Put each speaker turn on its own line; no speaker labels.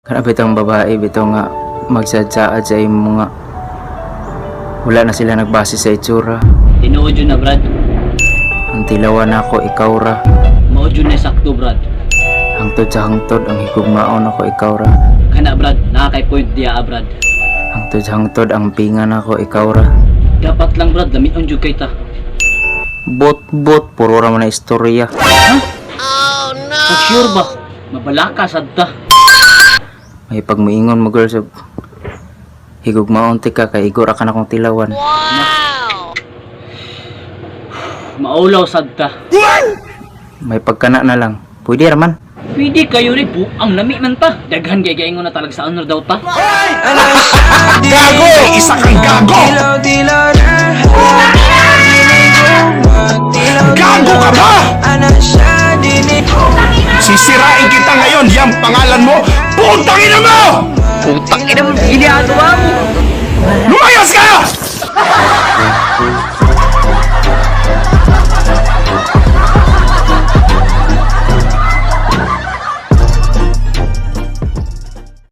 Kana bitong babae bitaw nga magsaad-saad sa imo nga wala na sila nagbase sa itsura.
Tinuod yun na, Brad.
Ang tilawan nako, ikaw ra.
Mao jud na sakto, Brad.
Hangtod sa hangtod, ang higugmaon nako, ikaw ra.
Kana, Brad, naa kay point diya, ah, Brad.
Hangtod sa hangtod, ang pinga nako, ikaw ra.
Dapat lang, Brad, lamion jud kay ta.
Bot bot puro ra man na istorya.
Pag sure ba? Mabalaka sad ta.
May pagmuingon mo, girl, sa higugmaon tika kay igora ka na kong tilawan.
Maulaw sad ta.
May pagkana na lang. Pwede ra man.
Pwede kayo rin buang lami man ta. Daghan kay gaingon na talag sa honor daw ta.
Gago! Isa kang gago! Gago ka ba? Sisirain kita ngayon, yang pangalan mo, putang ina mo!
Putang ina mo, ginagawa mo.